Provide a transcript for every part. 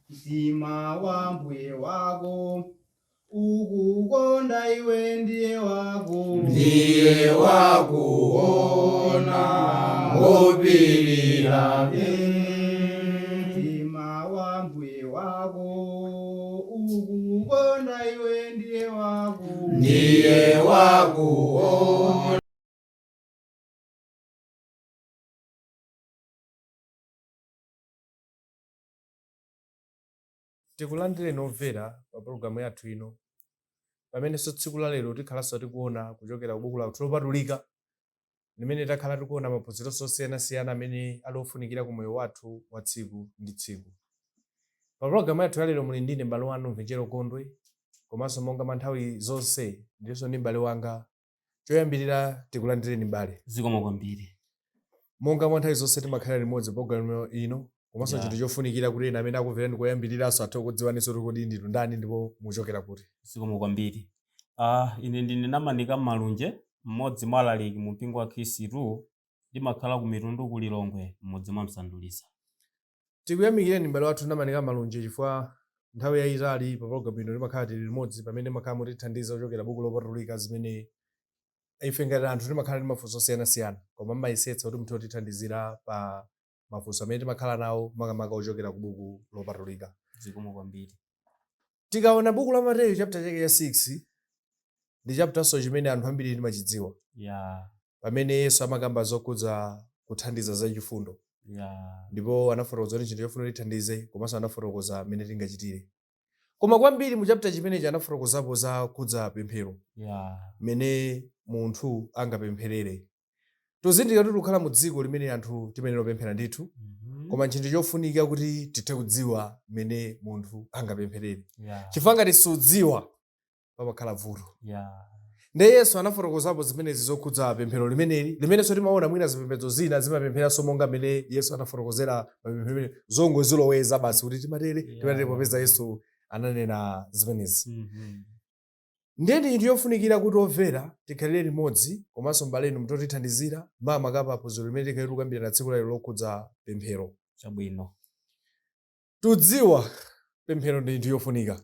Mtima wa mbuye wako ukukonda iwe ndiye wako Ndiye wakuona ngopirira. Mtima wa mbuye wako ukukonda iwe ndiye wako Ndiye wakuona. Tikulandireni omvera pa pologalamu yathu ino, pamenenso tsiku la lero tikhalanso tikuona kuchokera ku buku lathu lopatulika limene takhala tikuona maphunziro osiyanasiyana amene ali ofunikira ku moyo wathu wa tsiku ndi tsiku. Pa pologalamu yathu ya lero muli ndine m'bale wanu Mvenjero Gondwe, komanso monga mwa nthawi zonse ndilinso ndi m'bale wanga. Choyambirira tikulandireni m'bale. Zikomo kwambiri. Monga mwa nthawi zonse timakhala limodzi pologalamu ino, komanso chinthu chofunikira kuti ena amene akumverani koyambiriranso athe kukudziwaninso kuti kodi ndinu ndani ndipo muchokera kuti. Zikomo kwambiri. Ine ndine Namanika Malunje, mmodzi mwa alaliki mu mpingo wa Khristu. Ndimakhala ku Mitundu ku Lilongwe, m'mudzi mwa Msanduliza. Tikuyamikireni m'bale wathu Namanika Malunje chifukwa nthawi yayitali pa pologalamu ino timakhala tili limodzi pamene mumakhala mutithandiza kuchokera buku lopatulika zimene ife ngati anthu timakhala ndi mafunso osiyanasiyana, koma mumayesetsa kuti muthe kutithandizira pa mafunso amene timakhala nawo, makamaka ochokera ku buku lopatulika. Zikomo kwambiri. Tikaona buku la Mateyu chapter chake cha 6 ndi chapterso chimene anthu ambiri timachidziwa pamene Yesu amakamba zokhudza kuthandiza zachifundo ndipo anafotokoza kuti chinthu chofuna tithandize, komanso anafotokoza mmene tingachitire. Koma kwambiri mu chapter chimenechi anafotokozapo za kukhudza pemphero, mmene munthu angapempherere. Tuzindikira kuti tikukhala mu dziko limene anthu timayenera kupemphera ndithu, koma nchinthu chofunika kuti tithe kudziwa mmene munthu angapempherere, chifukwa ngati sudziwa pamakhala vuto. Ndiye Yesu anafotokozapo zimenezi zokhudza pemphero limeneli, limenenso timaona mwina zipembedzo zina zimapempheranso monga mmene Yesu anafotokozera mapemphero amene zongoziloweza basi kuti timatere timatere, popeza Yesu ananena zimenezi. Ndiye ndi chinthu chofunikira kuti omvera tikhalire limodzi, komanso m'bale inu mutotithandizira makamaka pa phunziro limene tikhale tikukambirana tsiku lalero lokhudza pemphero. Chabwino. Tudziwa pemphero ndi chinthu chofunika,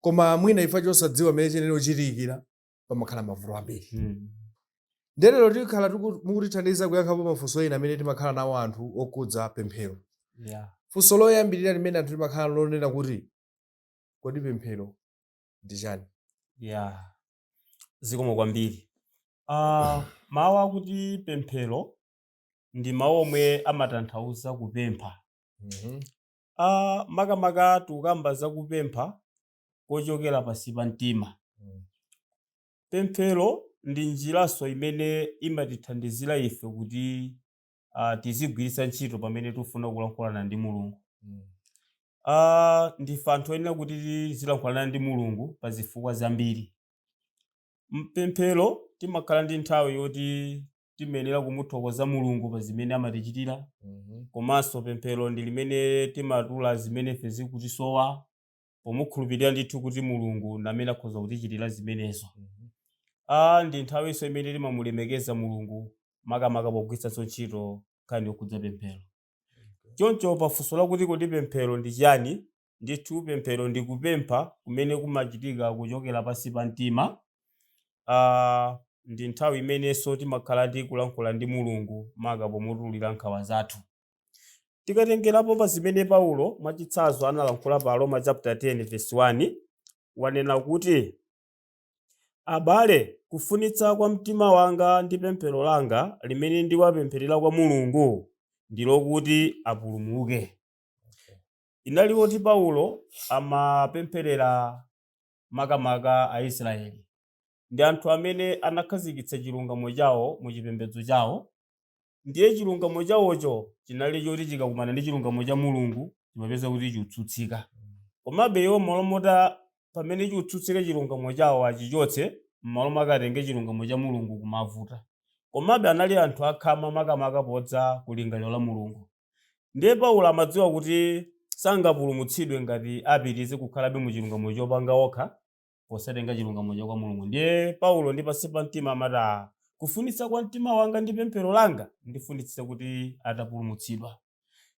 koma mwina ifa chosadziwa mmene chiyenera kuchitikira pamakhala mavuto ambiri. Ndiye lero tikhala mukutithandiza kuyankhapo mafunso ena amene timakhala nawo anthu okhudza pemphero. Funso loyambirira limene anthu timakhala lonena kuti, kodi pemphero ndi chani? Yeah, zikomo kwambiri. Mawu akuti pemphero ndi mawu omwe amatanthauza kupempha. Makamaka tikukamba za kupempha kochokera pansi pa mtima. Pemphero ndi njiranso imene imatithandizira ife kuti tizigwiritsa ntchito pamene tikufuna kulankhulana ndi Mulungu. Ndife anthu oyenera kuti tizilankhulana ndi Mulungu pa zifukwa zambiri. Mpemphero timakhala ndi nthawi yoti timayenera kumuthokoza Mulungu pa zimene amatichitira, komanso pemphero ndi limene timatula zimene ife zikutisowa pomukhulupirira ndithu kuti Mulungu ndi amene akhoza kutichitira zimenezo. Ndi nthawinso imene timamulemekeza Mulungu, makamaka pogwiritsanso ntchito nkhani yokhudza pemphero. Choncho pafunso lakuti kodi pemphero ndi chiyani, ndithu pemphero ndi kupempha kumene kumachitika kuchokera pansi pa mtima. Ndi nthawi imenenso timakhala tikulankhula ndi Mulungu maka pomutulira nkhawa zathu. Tikatengerapo pa zimene Paulo mwachitsanzo analankhula pa Aroma chapter 10 verse 1, wanena kuti, Abale, kufunitsa kwa mtima wanga ndi pemphero langa limene ndiwapempherera kwa Mulungu ndi lokuti apulumuke. Inali oti Paulo amapempherera makamaka Aisraeli ndi anthu amene anakhazikitsa chilungamo chawo mu chipembedzo chawo. Ndiye chilungamo chawocho chinali choti chikakumana ndi chilungamo cha Mulungu chimapeza kuti chikutsutsika. Komabe iwo m'malo moti pamene chikutsutsika chilungamo chawo achichotse, m'malo mwake atenge chilungamo cha Mulungu kumavuta. Komabe anali anthu akhama makamaka podza ku lingaliro la Mulungu. Ndiye Paulo amadziwa kuti sangapulumutsidwe ngati apitirize kukhalabe mu chilungamo chopanga okha posatenga chilungamo cha kwa Mulungu. Ndiye Paulo ndi pansi pa mtima amati, "Ah, kufunitsa kwa mtima wanga ndi pemphero langa ndifunitsitsa kuti atapulumutsidwa."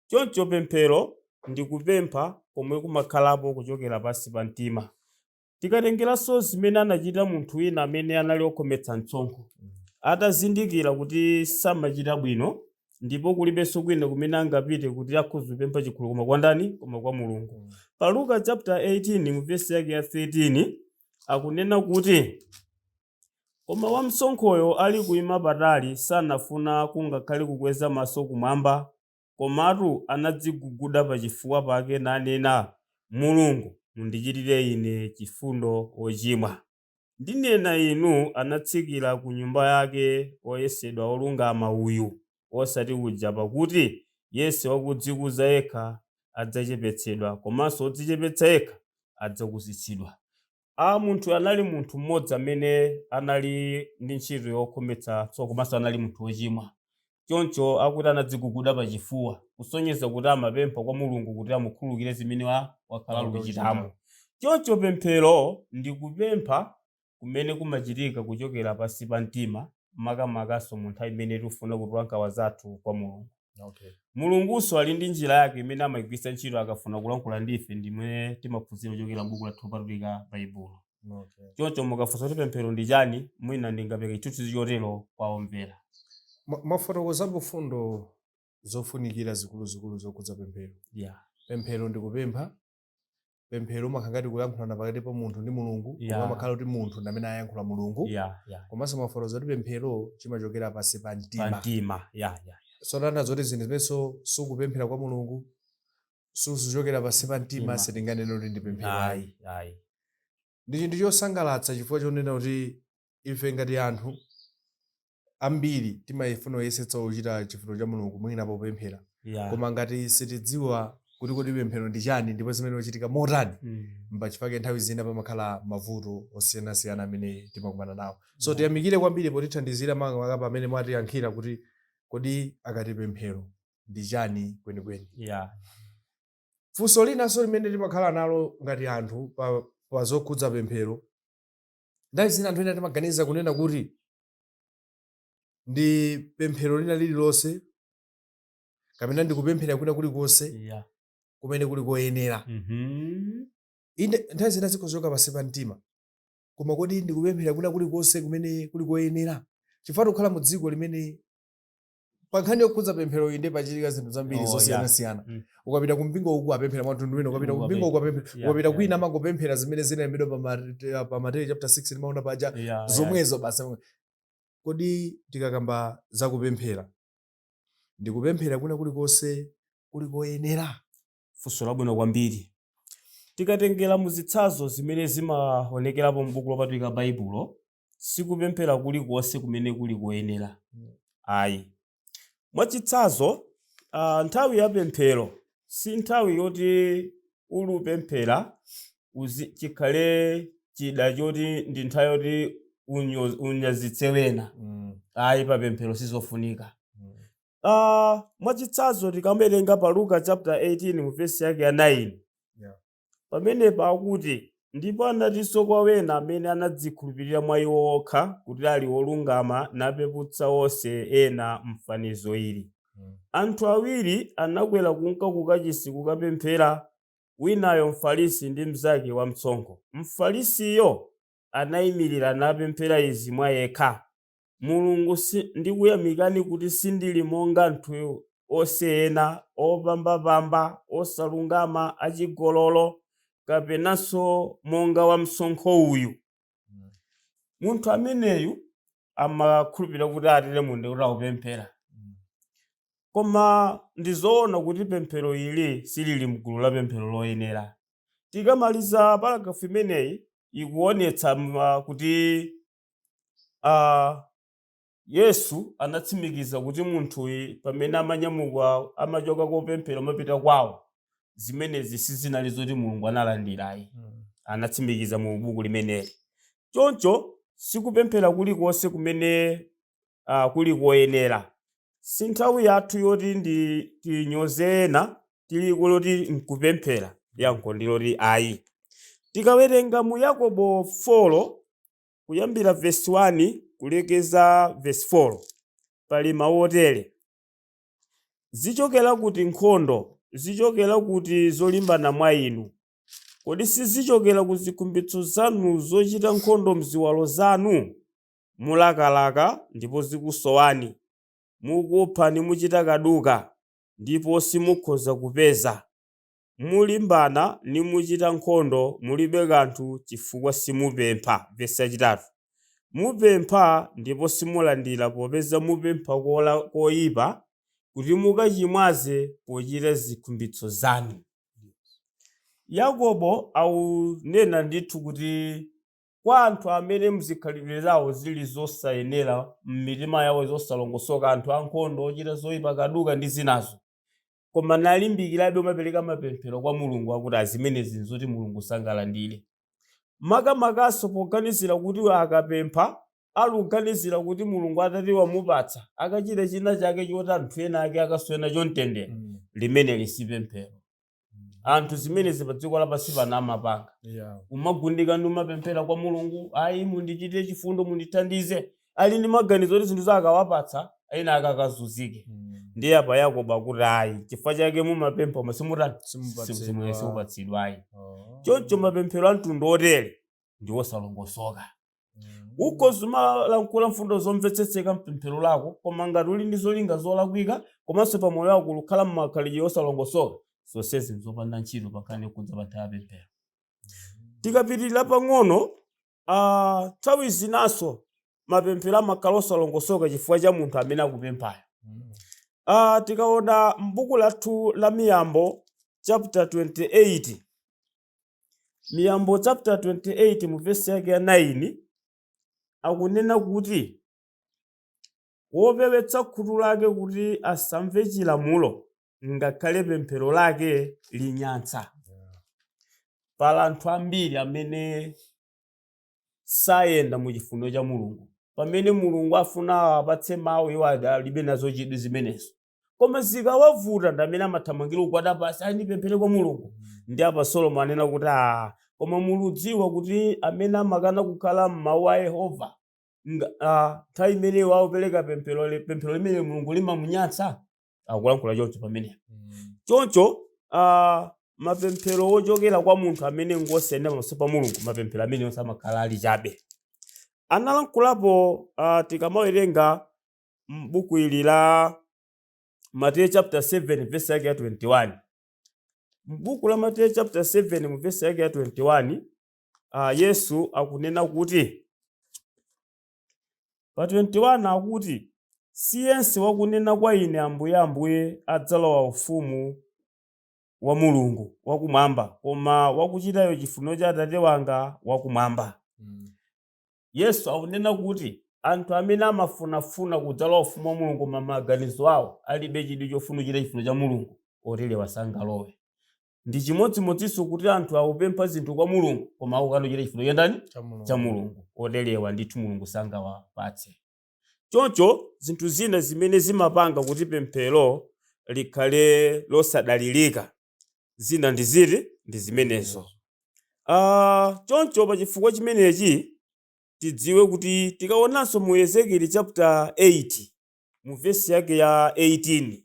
Choncho pemphero ndi kupempha komwe kumakhalapo kuchokera pansi pa mtima. Tikatengeranso zimene anachita munthu wina amene anali okhometsa msonkho, atazindikira kuti samachita bwino ndipo kulibenso kwina kumene angapite kuti akhoza kupempha chikhululuko koma kwa ndani? Koma kwa Mulungu. Pa Luka chapter 18 mu vesi yake ya 13 akunena kuti, koma wamsonkhoyo ali kuima patali sanafuna kungakhale kukweza maso kumwamba, komatu anadziguguda pachifuwa pake nanena, Mulungu, mundichitire ine chifundo wochimwa. Ndinena inu, anatsikira ku nyumba yake woyesedwa wolungama uyu, osati uja, pakuti yense wakudzikuza yekha adzachepetsedwa, komanso wodzichepetsa yekha adzakuzitsidwa. A munthu anali munthu mmodzi amene anali ndi ntchito yokhometsa msonkho komanso anali munthu wochimwa. Choncho akuti anadziguguda pachifuwa, kusonyeza kuti amapempha kwa Mulungu kuti amukhululukire zimene wakhala akuchitamo. Choncho pemphero ndi kupempha kumene kumachitika kuchokera pansi pa mtima, makamakaso mu nthawi imene tikufuna kutula nkhawa zathu kwa Mulungu. Mulungunso ali ndi njira yake imene amayigwiritsa ntchito akafuna kulankhula ndi ife, ndimene timaphunzira kuchokera m'buku lathu lopatulika Baibulo. Choncho mukafunsa kuti pemphero ndi chani, mwina ndingapereke chithunzi chotero kwa omvera. Mwafotokozapo fundo zofunikira zikuluzikulu zokhudza pemphero. Pemphero ndi kupempha. Pemphero umakhala ngati kuyankhulana pakati pa munthu ndi Mulungu, koma amakhala kuti munthu ndi amene ayankhula Mulungu. Komanso mwafotokoza kuti pemphero chimachokera pansi pa mtima. Pa mtima. Yeah. So tanthauza kuti zinthu zimenso sukupemphera kwa Mulungu, suzichokera pansi pa mtima, sitinganene kuti ndi pemphero ayi. Ayi, ayi. Ndi chinthu chosangalatsa chifukwa chonena kuti ife ngati anthu ambiri timayifuna kuyesetsa kuchita chifuniro cha Mulungu mwina popemphera. Koma ngati sitidziwa kuti kodi pemphero ndi chani ndipo zimene zochitika motani, mpachifukwa nthawi zina pamakhala mavuto osiyanasiyana amene timakumana nawo. So tiyamikire kwambiri potithandizira makamaka pamene mwatiyankhira kuti kodi akati pemphero ndi chani kwenikweni. Funso linanso limene timakhala nalo ngati anthu pa zokhudza pemphero, nthawi zina anthu ena timaganiza kunena kuti ndi pemphero lina lililonse kapena ndi kupemphera kwina kulikonse kumene kuli koyenera. Inde, nthawi zina zikhoza pansi pa mtima, koma kodi ndi kupemphera kwina kulikonse kumene kuli koyenera? Chifukwa tikukhala mu dziko limene pa nkhani yokhudza pemphero iyi ndi pachitika zinthu zambiri zosiyanasiyana. Ukapita ku mpingo uku apemphera mwa mtundu wina, ukapita ku mpingo uku apemphera, ukapita kwina amangopemphera zimene zinalembedwa pa Mateyu chapter 6 timaona paja, zomwezo basi. Kodi tikakamba za kupemphera, ndi kupemphera kwina kulikonse kuli koyenera? Funso labwino kwambiri. Tikatengera mu zitsanzo zimene zimaonekerapo m'buku lopatulika Baibulo, sikupemphera kulikonse kumene kuli koyenera ayi. Mwachitsanzo, nthawi ya pemphero si nthawi yoti uli upemphera chikhale chida choti ndi nthawi yoti unyazitse wena. Ayi, pa pemphero sizofunika. Mwachitsanzo tikawerenga pa Luka chapter 18 mu verse yake ya 9. Pamenepa akuti, ndipo anatinso kwa wena amene anadzikhulupirira mwa iwo okha kuti ali wolungama napeputsa onse ena mfanizo ili. Anthu awiri anakwera kunka ku kachisi kukapemphera, winayo Mfarisi ndi mnzake wamsonkho. Mfarisiyo anayimirira napemphera izi mwa yekha: Mulungu, ndikuyamikani kuti sindili monga anthu onse ena, opambapamba, osalungama, achigololo, kapenanso monga wamsonkho uyu. Munthu ameneyu amakhulupirira kuti atere munde kuti akupemphera. Koma ndizoona kuti pemphero ili silili mgulu la pemphero loyenera. Tikamaliza paragrafu imeneyi ikuonetsa kuti Yesu anatsimikiza kuti munthuyu pamene amanyamuka amachoka kopemphera amapita kwawo, zimenezi sizinali zoti Mulungu analandirayi. Anatsimikiza mu buku limeneli. Choncho sikupemphera kulikonse kumene kuli koyenera. Si nthawi yathu yoti ndi tinyoze ena tili kuloti nkupemphera, yankho ndiloti ayi. Tikawerenga mu Yakobo 4 kuyambira verse 1 kulekeza verse 4, pali mawu otere: zichokera kuti nkhondo Zichokera kuti zolimbana mwa inu? Kodi sizichokera ku zikhumbitso zanu zochita nkhondo m'ziwalo zanu? Mulakalaka, ndipo zikusowani. Mukupha nimuchita kaduka, ndipo simukhoza kupeza. Mulimbana nimuchita nkhondo, mulibe kanthu, chifukwa simupempha. Vesi yachitatu. Mupempha ndipo simulandira, popeza mupempha koipa, kuti mukachimwaze pochita zikhumbitso zanu. Yakobo akunena ndithu kuti kwa anthu amene mzikhalidwe zawo zili zosayenera, m'mitima yawo zosalongosoka, anthu ankhondo, ochita zoyipa, kaduka ndi zinazo, koma nalimbikirabe umapereka mapemphero kwa Mulungu, akuti azimenezi nzoti Mulungu sangalandire, makamakaso poganizira kuti akapempha aluganizira kuti Mulungu atati wamupatsa akachita china chake choti anthu ena ake akasowe nacho mtendere. Limeneli si pemphero. Anthu zimenezi pa dziko lapansi pano amapanga, umagundika ndi umapemphera kwa Mulungu, ayi, mundichite chifundo, mundithandize, ali ndi maganizo kuti zinthu zakawapatsa ena akakazunzike. Ndiye apa Yakobo akuti ayi, chifukwa chake mumapempha koma simutani? Simupatsidwa. Simupatsidwa ayi. Choncho mapemphero a mtundu otere ndi osalongosoka. Ukhoza umalankhula mfundo zomvetsetseka mpemphero lako, koma ngati uli ndi zolinga zolakwika komanso pamoyo wako ukukhala mmakhalidwe osalongosoka, zonsezi nzopanda ntchito pa nkhani yokhudza pa nthawi ya pemphero. Tikapitirira pang'ono, nthawi zinanso mapemphero amakhala osalongosoka chifukwa cha munthu amene akupemphayo. Tikaona m'buku lathu la Miyambo chapter 28, Miyambo chapter 28 mu vesi yake ya 9, akunena kuti wopewetsa khutu lake kuti asamve chilamulo, ngakhale pemphero lake linyansa. Pala anthu ambiri amene sayenda mu chifuniro cha Mulungu. Pamene Mulungu afuna awapatse mawu, iwo alibe nazo chidwi zimenezo, koma zikawavuta ndi amene amathamangira kugwada pasi, ayi, ndipemphere kwa Mulungu. Ndi apa Solomo anena kuti koma muludziwa kuti amene amakana kukhala m'mawu a Yehova, nthawi imeneyo akupereka pemphero, pemphero limene Mulungu limamunyansa. Akulankhula choncho pamenepo. Choncho mapemphero wochokera kwa munthu amene ngosayenda pamaso pa Mulungu, mapemphero amene onse amakhala ali chabe. Analankhulapo tikamawerenga m'buku ili la Mateyu chapter 7 verse yake ya 21. M'buku la Mateyu chapter 7 mu verse yake ya 21, Yesu akunena kuti pa 21 akuti, "Si yense wakunena kwa ine, Ambuye, Ambuye, adzalowa ufumu wa Mulungu wakumwamba, koma wakuchitayo chifuniro cha Atate wanga wakumwamba." Yesu akunena kuti anthu amene amafunafuna kudzalowa ufumu wa Mulungu koma maganizo awo alibe chidwi chofuna kuchita chifuniro cha Mulungu, oterewa sangalowe. Ndi chimodzimodzinso kuti anthu akupempha zinthu kwa Mulungu koma akukana kuchita chifuniro cha ndani? Cha Mulungu. Cha Mulungu. Oterewa ndithu Mulungu sangawapatse. Choncho zinthu zina zimene zimapanga kuti pemphero likhale losadalirika, zina ndi ziti? Ndi zimenezo. Choncho pa chifukwa chimenechi tidziwe kuti tikaonanso mu Ezekieli chapter 8 mu vesi yake ya 18,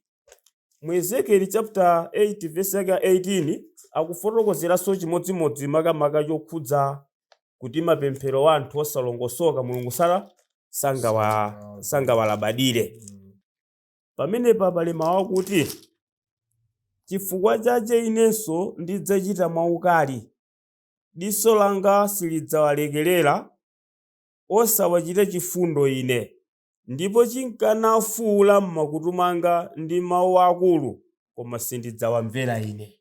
mu Ezekieli chapter 8 vesi yake ya 18, akufotokozeranso chimodzimodzi, makamaka chokhudza kuti mapemphero wa anthu osalongosoka Mulungu sala sangawalabadire. Pamenepa pali mawu akuti, "Chifukwa chache inenso ndidzachita mwaukali, diso langa silidzawalekerera, osawachita chifundo ine, ndipo chinkana afuula m'makutu mwanga ndi mawu akulu, koma sindidzawamvera ine."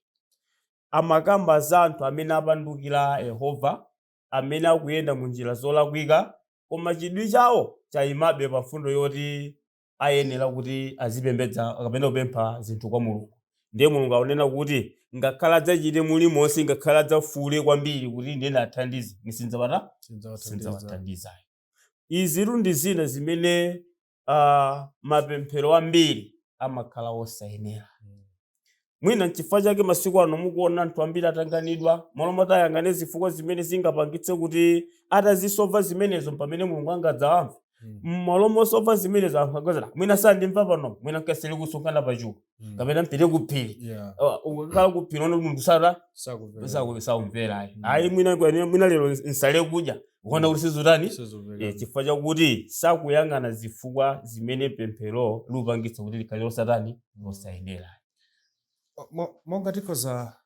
Amakamba za anthu amene apandukira Yehova, amene akuyenda mu njira zolakwika, koma chidwi chawo chayimabe pa mfundo yoti ayenera kuti azipembedza kapena kupempha zinthu kwa Mulungu. Ndiye Mulungu akunena kuti ngakhale adzachite mulimonse, ngakhale adzafuule kwambiri kuti ndiye athandize, sindidzawata sindzawathandiza. Izitu ndi zina zimene mapemphero ambiri amakhala osayenera. Mwina nchifukwa chake masiku ano mukuona anthu ambiri atanganidwa, malo moti ayang'ane zifukwa zimene zingapangitse kuti atazisova zimenezo pamene Mulungu angadzawamve. Mmalo mosova zimenezo anthu agoza mwina sandimva pano, mwina nkasere kusonkhana pachulu kapena mpite kuphiri. Ukakhala kuphiri ono munthu sara Sakumvera. Sakumvera ayi. Ayi, mwina mwina lero nsale kudya, ukuona kuti sizutani. Sizumvera. Chifukwa chakuti sakuyang'ana zifukwa zimene pemphero lupangitsa kuti likhale losatani, losayenera. Monga tikhoza,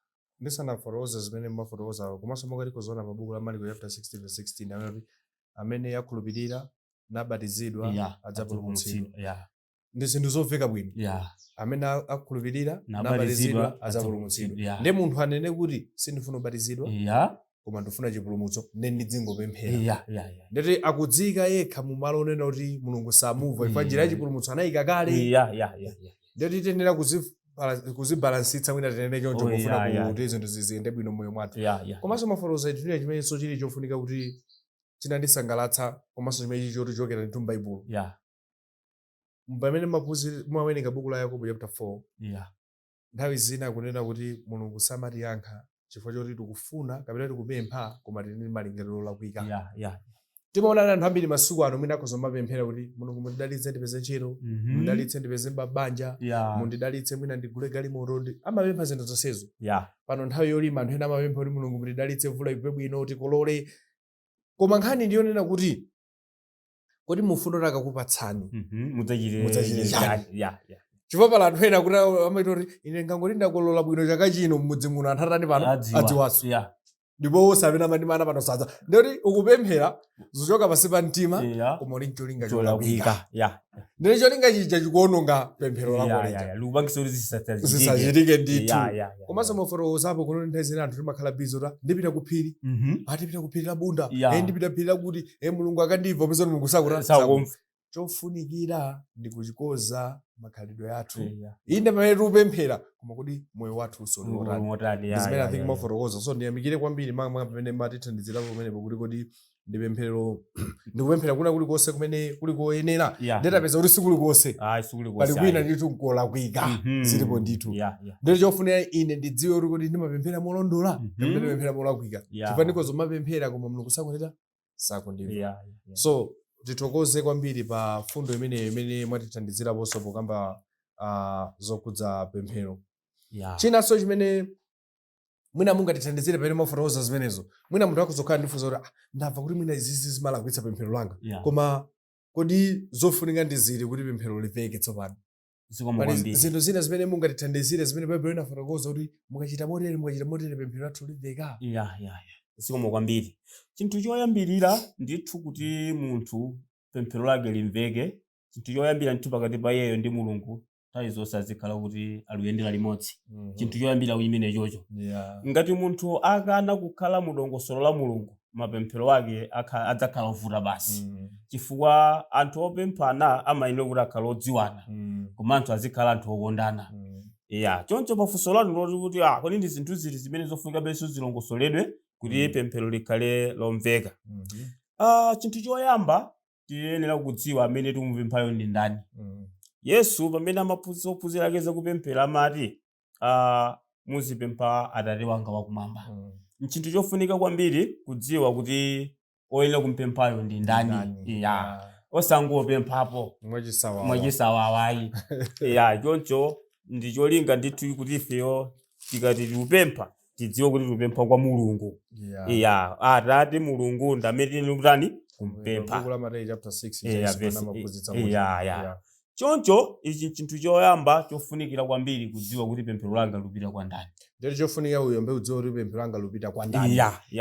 ndisanafotokoze zimene mmafotokoza, komanso monga tikhozaona pa buku la Marko chapter 16 verse 16, amene kuti amene akhulupirira nabatizidwa adzapulumutsidwa. Ndi zinthu zomveka bwino. Amene akhulupirira nabatizidwa nabatizidwa adzapulumutsidwa. Ndi munthu anene kuti sindifuna kubatizidwa, koma ndifuna chipulumutso, nde ndidzingopemphera, yeah yeah yeah ndeti akudziyika yekha mu malo onena kuti Mulungu samumva, chifukwa njira ya chipulumutso anayika kale. Ndeti tiyenera kuzibalansitsa, mwina tinene choncho, pofuna kuti zinthu ziziyende bwino mmoyo mwathu. Komanso mafotokoza chinthu chimenenso chili chofunika kuti chinandisangalatsa, komanso chimene chili choti chokera ndithu m'Baibulo, pamene mumawerenga buku la Yakobo chapter 4, nthawi zina kunena kuti Mulungu samatiyankha chifukwa choti tikufuna kapena tikupempha koma tili ndi malingaliro olakwika. Timaona anthu ambiri masiku ano mwina akhoza kumapemphera kuti, "Mulungu, mundidalitse ndipeze ntchito, mundidalitse ndipeze banja, mundidalitse mwina ndigule galimoto." Amapempha zinthu zonsezo. Pano nthawi yolima, anthu ena amapempha kuti, "Mulungu, mundidalitse, mvula igwe bwino, tikolole." Koma nkhani ndiyonena kuti, kodi mufuna kuti akakupatsani mudzachite mudzachite chani? Yeah. Chifukwa pala anthu ena kuti amaita kuti, "Ine ngangoti ndakolola bwino chaka chino, m'mudzi muno anthu atani pano?" Adziwa. Adziwanso. Ndipo onse amene amandimana pano sadza. Ndikuti ukupemphera zochoka pansi pa mtima, koma uli ncholinga cholakwika. Cholakwika. Ndine cholinga chija chikuononga pemphero lako lija. Likupangisa kuti zisachitike. Zisachitike ndithu. Komanso mafotokozapo kuno, nthawi zina anthu timakhala busy kuti ndipita ku phiri, atipita ku phiri la Bunda, ndipita phiri lakuti, Mulungu akandimva, popeza Mulungu sakuta Sakumva. Chofunikira ndi kuchikoza makhalidwe athu. Inde, pamene tikupemphera, koma kodi moyo wathu usoli wotani? Motani? Ndi zimene I think mafotokoza. So ndiyamikire kwambiri mwa pamene matithandizirapo pamenepo kuti kodi ndipemphero ndikupemphera kuna kulikonse kumene kuli koyenera? Ndetapeza kuti sikulikonse. Ayi, sikulikonse. Pali kwina ndithu nkolakwika. Zilipo ndithu. Ndito chofunika ine ndidziwe kuti kodi ndimapemphera molondola kapena ndimapemphera molakwika, chifukwa ndikhoza kumapemphera koma Mulungu sakundita, sakundimva. So tithokoze kwambiri pa fundo imeneyo imene mwatithandiziraponso pokamba zokhudza pemphero. Chinanso chimene mwina mungatithandizire pamene mwafotokoza zimenezo, mwina munthu akuzokhala ndifunsa kuti, "Ah, ndamva kuti mwina izizi zimalakwitsa pemphero langa, koma kodi zofunika ndi zili kuti pemphero limveke tsopano?" Zikomo Pali kwambiri. zinthu zina zimene mungatithandizire zimene Baibulo inafotokoza kuti mukachita motere, mukachita motere, pemphero lathu limveka? Yeah, zikomo kwambiri. Chinthu choyambirira ndithu kuti munthu pemphero lake limveke, chinthu choyambira ndithu pakati pa iyeyo ndi Mulungu nthawi zonse azikhala kuti aluyendera limodzi. Chinthu choyambira imene chocho, ngati munthu akana kukhala mu dongosolo la Mulungu, mapemphero ake adzakhala ovuta basi, chifukwa anthu opemphana amayenera kuti akhale odziwana, koma anthu azikhala anthu okondana. Ya, choncho pafunso lanu loti kuti kodi ndi zinthu ziti zimene zofunika benso zilongosoledwe kuti pemphero likhale lomveka, chinthu choyamba tiyenera kudziwa amene tikumupemphayo ndi ndani. Yesu pamene amaphunzitsa ophunzira ake zakupemphera amati, "Muzipempha Atate wanga wakumwamba." Nchinthu chofunika kwambiri kudziwa kuti oyenera kumpemphayo ndi ndani, ya, osangopemphapo mwachisawawa. Mwachisawawayi, ya. Choncho ndi cholinga ndithu kuti ifeyo tikati tikupempha tidziwe kuti tikupempha kwa Mulungu. Ya, Atate Mulungu ndi amene tili kutani, kumpempha. Buku la Mateyu chapter 6, Yesu anamaphunzitsa kuti- Choncho ichi nchinthu choyamba chofunikira kwambiri, kudziwa kuti pemphero langa lupita kwa ndani. Ndeti chofunika uyambe udziwe kuti pemphero langa lupita kwa ndani,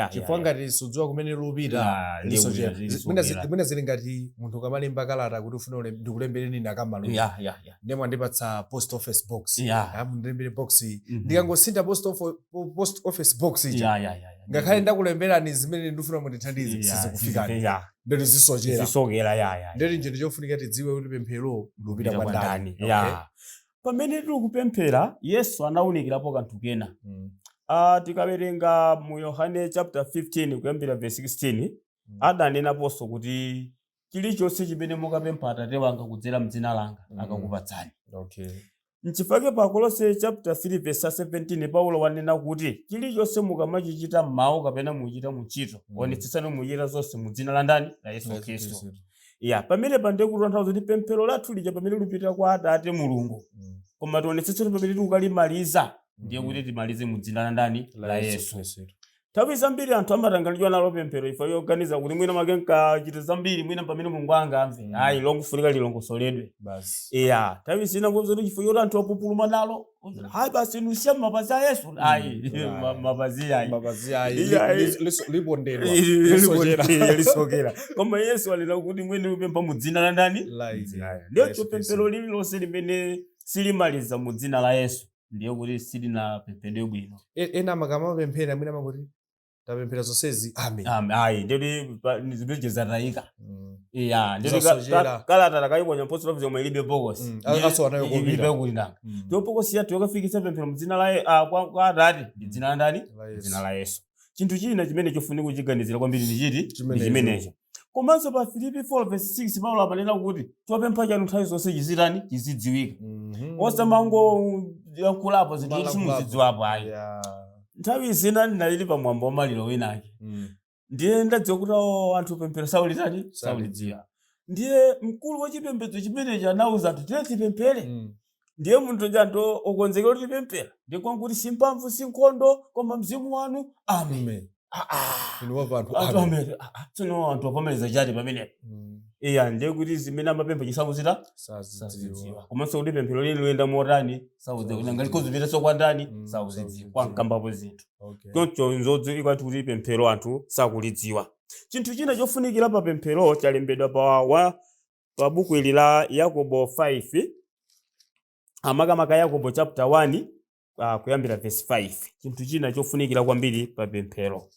chifukwa ngati sudziwa kumene lupita, Ndiye kuti lisochera. lisochera. Mwina zili ngati munthu ukamalemba kalata kuti ufuna ndikulembereni nakamalu, ndiye mwandipatsa post office box. Ah, mundilembere box iyi. Ndikangosintha post office box ija, ngakhale ndakulemberani zimene ndifuna mundithandize, sizikufikani. Ndeti zisochera. Zisokera, ya. Ndeti nchinthu chofunika tidziwe kuti pemphero lupita kwa ndani. Okay. Ya, pamene tili kupemphera, Yesu anawunikirapo kanthu kena. Tikawerenga mu Yohane chapter 15 kuyambira verse 16, adanenaponso kuti chilichonse chimene mukapempha Atate wanga kudzera mdzina langa, akakupatsani. Nchifukwa pa Kolose chapter 3 verse 17 Paulo wanena kuti chilichonse mukamachichita m'mawu kapena muchita muntchito, onetsetsani muchita zonse mu dzina la ndani? La Yesu Khristu. Ya, pamene ndiye kutanthauza kuti pemphero lathu lija pamene lipita kwa Atate Mulungu, koma tionetsetse kuti pamene tikukalimaliza ndiye kuti timalize mu dzina la ndani? La Yesu. Khristu. Nthawi zambiri anthu amatanganidwa nalo pemphero ifa yoganiza kuti mwina make nkachita zambiri mwina pamene Mulungu angamve. Ayi, longofunika lilongosoledwe. Basi. Iya, nthawi zina ngoza kuti chifukwa choti anthu apupuluma nalo, ayi basi inu siya mapazi a Yesu. Ayi, mapazi ayi. Mapazi ayi. Iya, Lipondedwa. Lisochera. Lisokera. Koma Yesu alira kuti mwene upempha mu dzina la ndani? La ine. Ndiyo La Yesu pemphero lililonse limene silimaliza mu dzina la Yesu, ndiye kuti silinapemphedwe bwino. Ena akamapemphera mwina amangoti tapemphera zonsezi, amen. Amen. Ayi, ndiye kuti zimene zatayika. Iya, ndiye kuti Zasochera. kalata takayiponya mposi lofisi yomwe ilibe bokosi. Aso anayo Ilibe kopita. kuti nanga. Ndiyo bokosi yathu yokafikitsa pemphero mu dzina la kwa Atate ndi dzina la ndani? La Yesu. Dzina la Yesu. Chinthu china chimene chofunika kuchiganizira kwambiri ndi chiti? Ndi Chimenecho. chimenecho. Komanso pa Filipi 4 verse 6 Paulo amanena kuti chopempha chanu nthawi zonse chizitani? Chizidziwika. Osamangoyankhulapo zinthu zoti simuzidziwapo ayi. Nthawi zina ndinalili pamwambo wa maliro winake. Ndiye ndadziwa kuti awo anthu pemphero saulitani? Saulidziwa. Ndiye mkulu wa chipembedzo chimenechi anawuza anthu tiye tipemphere. Ndiye munthu uja anthu okonzekera kuti tipemphera. Ndiye kwanguti si mphamvu si nkhondo koma mzimu wanu amen. Amen. Ah, ah. Inu wamva anthu Anthu amen. amen. Ah, ah. Tsono anthu avomereza chati pamenepo. Iya, ndiye kuti zimene amapempha chisakuchita Sazidziwa. sazidziwa. Komanso kuti pemphero lili luyenda motani sakudziwa. Kuti nanga likhozupitaso kwa ndani sakuzidziwa. Sakuzidziwa. Kwa mkambapo zinthu. Okay. Choncho nzodziwika kuti pemphero anthu sakulidziwa. Chinthu china chofunikira pa pemphero chalembedwa pa buku ili la Yakobo 5, amakamaka Yakobo chapter 1, kuyambira verse 5. Chinthu china chofunikira kwambiri pa pemphero.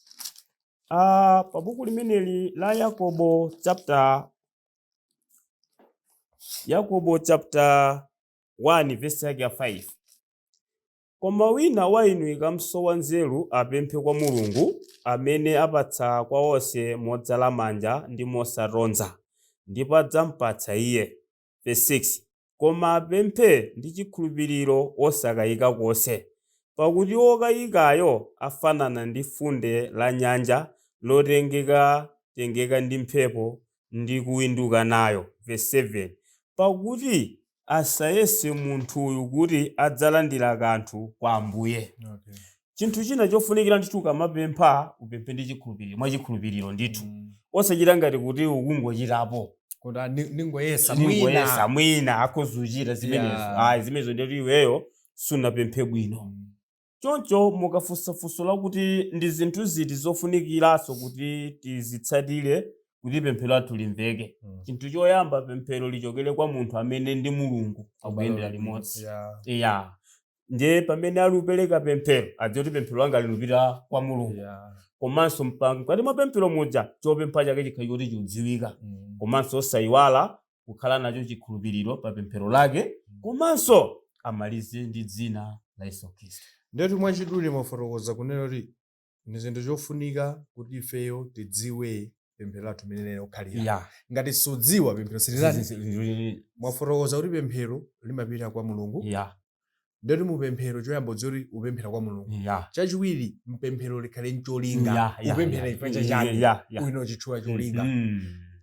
Pa buku limeneli la Yakobo chapter Yakobo chapter 1 verse yake ya 5. Koma wina wa inu ikamsowa nzeru apemphe kwa Mulungu, amene apatsa kwa onse modzala manja ndi mosatonza, ndipo adzampatsa iye. Verse 6. Koma apemphe ndi chikhulupiriro osakayika konse, pakuti wokayikayo afanana ndi funde la nyanja lotengeka tengeka ndi mphepo ndi kuwinduka nayo. Verse 7. Pakuti asayese munthuyu kuti adzalandira kanthu kwa Ambuye. Okay. Chinthu china chofunikira ndithu ukamapempha upemphe ndi chikhulupiriro, mwa chikhulupiriro ndithu. Osachita ngati kuti ukungochitapo. Kuti ningoyesa Ningoyesa mwina. mwina akhozuchita zimenezo. Ayi, zimenezo ndiye iweyo sunapemphe bwino. Choncho mukafunsafunso lakuti ndi zinthu ziti zofunikiranso kuti tizitsatire kuti pemphero lathu limveke. Chinthu choyamba, pemphero lichokere kwa munthu amene ndi Mulungu akuyendera limodzi. Iya. Ndiye pamene ali kupereka pemphero, adziwe kuti pemphero langa lilupita kwa Mulungu. Komanso mkati mwa pemphero muja chopempha chake chikhale choti chikudziwika. Komanso osayiwala kukhala nacho chikhulupiriro pa pemphero lake, komanso amalize ndi dzina la Yesu Khristu. Ndetu mwachidule mwafotokoza kunena kuti ndi zinthu chofunika kuti ifeyo tidziwe pemphero lathu limene lokhalira. Ngati sudziwa pemphero silitani. Mwafotokoza kuti pemphero limapita kwa Mulungu. Ndetu mu pemphero choyamba udziwe kuti upemphera kwa Mulungu. Chachiwiri, mpemphero likhale ncholinga. Upemphera chifukwa chachani? Uno chitchula cholinga.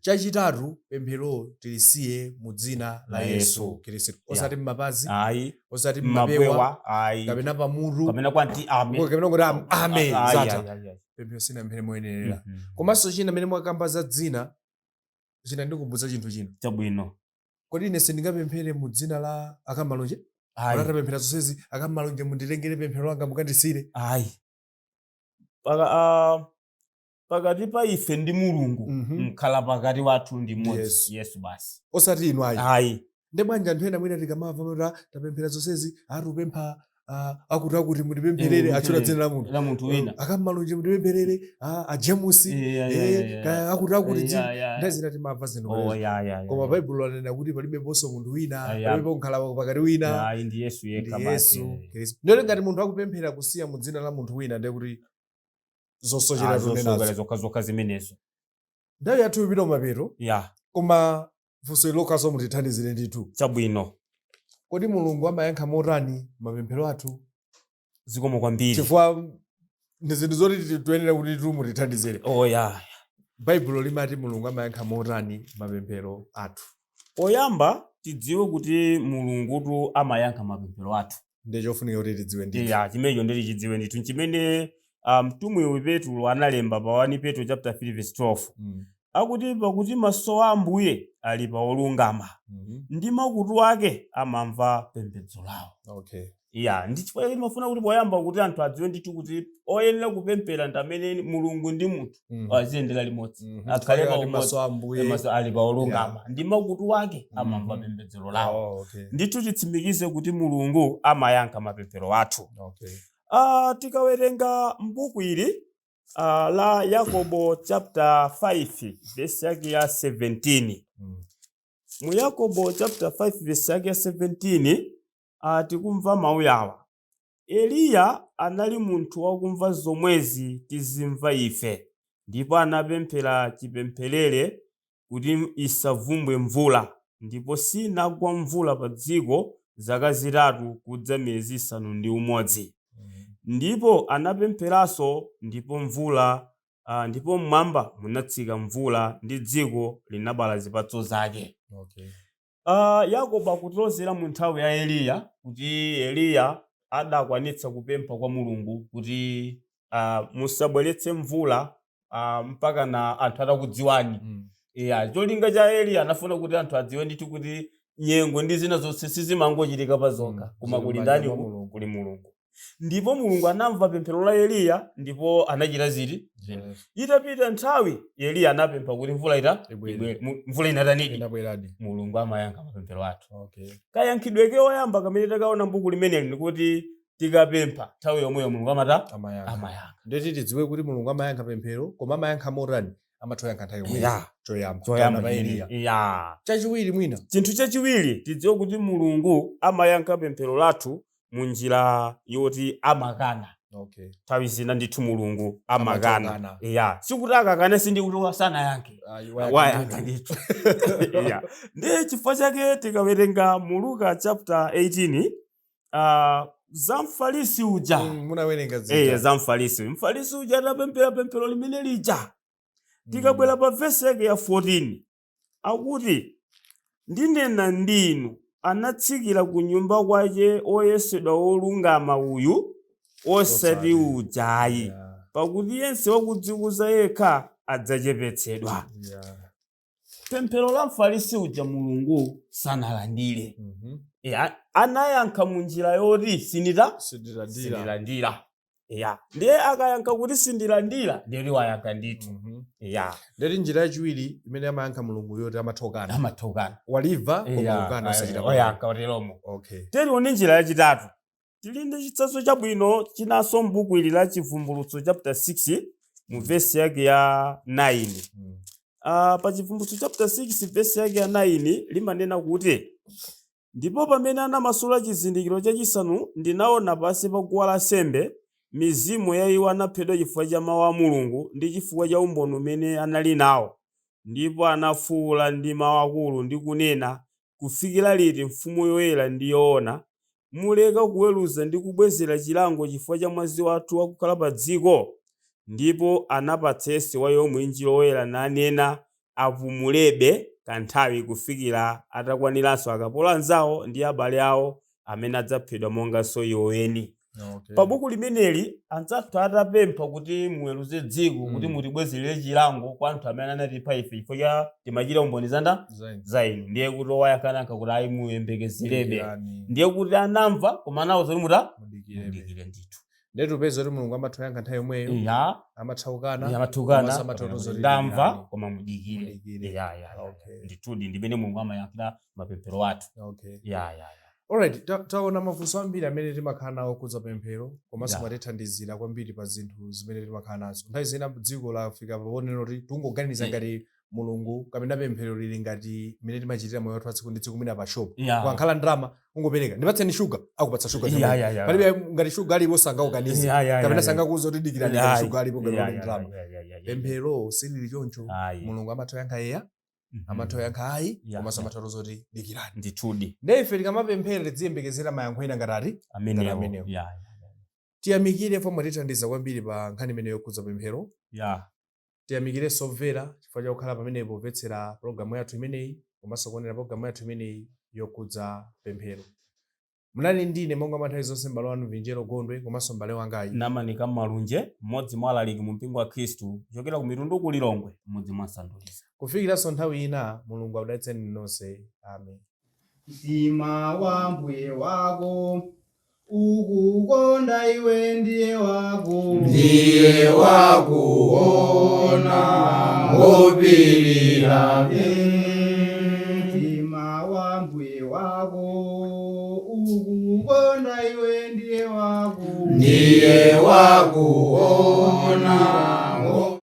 Chachitatu, pemphero tilisiye mu dzina la La Yesu Yesu. Khristu. Osati m'mapazi, Ayi. osati m'mapewa, Mmapewa, ayi. kapena pamutu, Kapena kwa nti amen. kapena kuti amen, Ayi, zatha. ayi, ayi, ayi. Pemphero sinapemphere moyenerera. Komanso china mmene mwakamba za dzina, china ndikumbutsa chinthu china. Chabwino. Kodi ine sindingapemphere mu dzina la akamalonje? Ayi. Atapemphera zonsezi, akamalonje munditengere pemphero langa mukandisire. Ayi. Pakati pa ife ndi Mulungu, mkhala pakati wathu ndi mmodzi. Yesu basi. Osati inu ayi. Ayi. Ndi bwanji anthu ena mwina tikamamva kuti tapemphera zonsezi, atupempha akuti akuti mutipempherere, atchula dzina la munthu. La munthu wina. Akamalonje mutipempherere, a James, kaya akuti akuti dzina. Nthawi zina timamva zinthu zimenezo. Koma Baibulo lanena kuti palibeponso munthu wina, palibepo mkhala pakati wina. Ayi, ndi Yesu yekha Ndi basi. Yesu Khristu. Ndiye ngati munthu akupemphera kusiya mu dzina la munthu wina, ndiye kuti zosochera Zosochera tunenazo. zokha zokha zimenezo. Nthawi yathu ipita kumapeto. Koma funso lokhaso mutithandizire ndithu. Chabwino. Kodi Mulungu amayankha motani mapemphero athu? Zikomo kwambiri. Chifukwa ndi zinthu zoti tiyenera kuti tu mutithandizire. Oh, ya. Baibulo limati Mulungu amayankha motani mapemphero athu? Poyamba tidziwe kuti Mulungutu amayankha mapemphero athu. Ndiye chofunika kuti tidziwe ndithu. Ya, chimenecho ndiye tichidziwe ndithu. Chimene mtumwi Petro analemba pa 1 Petro chapter 3 verse 12. Akuti pakuti maso a Ambuye ali pa olungama ndi makutu ake amamva pembedzo lawo. Ya, ndi chifukwa chake timafuna kuti poyamba kuti anthu adziwe ndithu kuti oyenera kupemphera ndi amene Mulungu ndi munthu aziyendera limodzi. Akhale pa Chifukwa umodzi. maso a Ambuye Maso ali pa olungama ndi makutu ake amamva pembedzero lawo. Oh, okay. Ndithu titsimikize kuti Mulungu amayankha mapemphero athu. Tikawerenga m'buku ili la Yakobo chapter 5 verse yake ya 17. Mu Yakobo chapter 5 verse yake ya 17 tikumva mawu awa. Eliya anali munthu wakumva zomwezi tizimva ife, ndipo anapemphera chipempherere kuti isavumbwe mvula, ndipo sinagwa mvula pa dziko zaka 3 kudza miyezi 6. Ndipo anapempheranso, ndipo mvula, ndipo mmwamba munatsika mvula ndi dziko linabala zipatso zake. Yakobo akutilozera mu nthawi ya Eliya kuti Eliya adakwanitsa kupempha kwa Mulungu kuti musabweretse mvula mpaka na anthu atakudziwani. Ya, cholinga cha Eliya anafuna kuti anthu adziwe ndithu kuti nyengo ndi zina zonse sizimangochitika pa zokha, koma Zili kuli m'manja ndani mwa ku? Mulungu. Kuli Mulungu. Ndipo Mulungu anamva pemphero la Eliya ndipo anachita ziti? Itapita nthawi Eliya anapempha kuti mvula ita Ibwere. ibwere. Mvula inatanidi? Inabweradi. Mulungu amayankha mapemphero athu. Kayankhidwe ke oyamba kamene takaona m'buku limeneli ndikuti tikapempha nthawi yomweyo Mulungu amata? Amayankha. Amayankha. Ndeti tidziwe kuti Mulungu amayankha pemphero, koma amayankha motani? Amatha kuyankha nthawi yomweyo. Choyamba. Choyamba Taona pa chimene. Eliya. Chachiwiri mwina. Chinthu chachiwiri tidziwe kuti Mulungu amayankha pemphero lathu mu njira yoti amakana. Nthawi zina ndithu Mulungu amakana. Amakana. Sikuti akakana sindikuti sanayankhe. Wayankha Wayankha ndithu. Ndiye chifukwa chake tikawerenga mu Luka chapter 18, za Mfarisi uja. Munawerenga zija. Za Mfarisi. Mfarisi uja atapemphera pemphero limene lija. Tikabwera pa verse yake ya 14, akuti ndinena ndinu anatsikira ku nyumba kwache oyesedwa wolungama uyu osati Osati. ujayi. Pakuti yense wakudzikuza yekha adzachepetsedwa. Pemphero la Mfarisi uja Mulungu sanalandire. Anayankha mu njira yoti Sindilandira. sindilandira. Ndiye akayankha kuti sindilandira, ndiye kuti wayankha ndithu. Ndeti njira yachiwiri imene amayankha Mulungu yoti amathokana. Amathokana. Walimva koma ukana osachita Oyankha oteromo. Teri Tili njira yachitatu. Tili ndi chitsanzo chabwino chinanso m'buku ili la Chivumbulutso chapter 6 mu verse yake ya 9. Pa Chivumbulutso chapter 6 verse yake ya 9 limanena kuti ndipo pamene anamasula chizindikiro chachisanu ndinaona pansi pa guwa lansembe mizimu ya iwo anaphedwa chifukwa cha mawu a Mulungu ndi chifukwa cha umboni umene anali nawo, ndipo anafuwula ndi mawu akulu ndi kunena, kufikira liti mfumu yoyera ndi yoona muleka kuweruza ndi kubwezera chilango chifukwa cha mwazi wathu wakukhala pa dziko? Ndipo anapatsa yense wa iwo mwinjiro woyera nanena apumulebe kanthawi kufikira atakwaniranso akapolo anzawo ndi abale awo amene adzaphedwa monganso iwo eni. Pa buku limeneli anzathu atapempha kuti muweruze dziko kuti mutibwezere chilango kwa anthu amene anatipha ife chifukwa cha timachita umboni zanda za inu, ndiye kuti owayankha kuti ayi muyembekezerebe, ndiye kuti anamva koma anawo zoti muta mudikire ndithu. Ndiye tipeza kuti Mulungu amatha kuyankha nthawi yomweyo, amatha kukana, Amatha kukana, komanso amatha kutoza kuti ndamva, dikirani. koma mudikire. Mudikire. Ndithudi ndimene Mulungu amayankhira mapemphero athu. Alright, taona mafunso ambiri amene timakhala nawo kudza pemphero, komanso mwatithandizira kwambiri pa zinthu zimene timakhala nazo. Nthawi zina dziko la Africa paonero kuti tungoganiza ngati Mulungu kapena pemphero lili ngati mmene timachitira moyo wathu wa tsiku ndi tsiku mwina pa shop. Ukakhala ndalama ungopereka, ndipatseni shuga, akupatsa shuga zamene. Palibe ngati shuga alipo sangaukanize. Kapena sangakuuze kuti dikirani ngati shuga alipo ngati uli ndalama. Pemphero silili choncho. Mulungu amatha kuyankha eya, amatha kuyankha ayi, komanso amatha kuuza kuti dikirani. Ndithudi. Ndiye ife tikamapemphera tiziyembekezera mayankho ena ngati ati? Amenewo. Ngati amenewo. Tiyamikire fo mwatithandiza kwambiri pa nkhani imene yokhudza pemphero. Tiyamikirenso omvera chifukwa chakukhala pamenepo kumvetsera pologalamu yathu imeneyi komanso kuonera pologalamu yathu imeneyi yokhudza pemphero. Munali ndine monga mwa nthawi zonse m'bale wanu Vinjero Gondwe komanso m'bale wangayi Namanika Malunje, mmodzi mwa alaliki mu mpingo wa Khristu kuchokera ku Mitundu ku Lilongwe, m'mudzi mwa Sanduliza. Kufikiranso nthawi ina, Mulungu akudalitseni nonse. Amen. Mtima wa mbuye wako ukukonda iwe ndiye wako Ndiye wakuona ngopirira. Mtima wa mbuye wako ukukonda iwe ndiye wako Ndiye wakuona.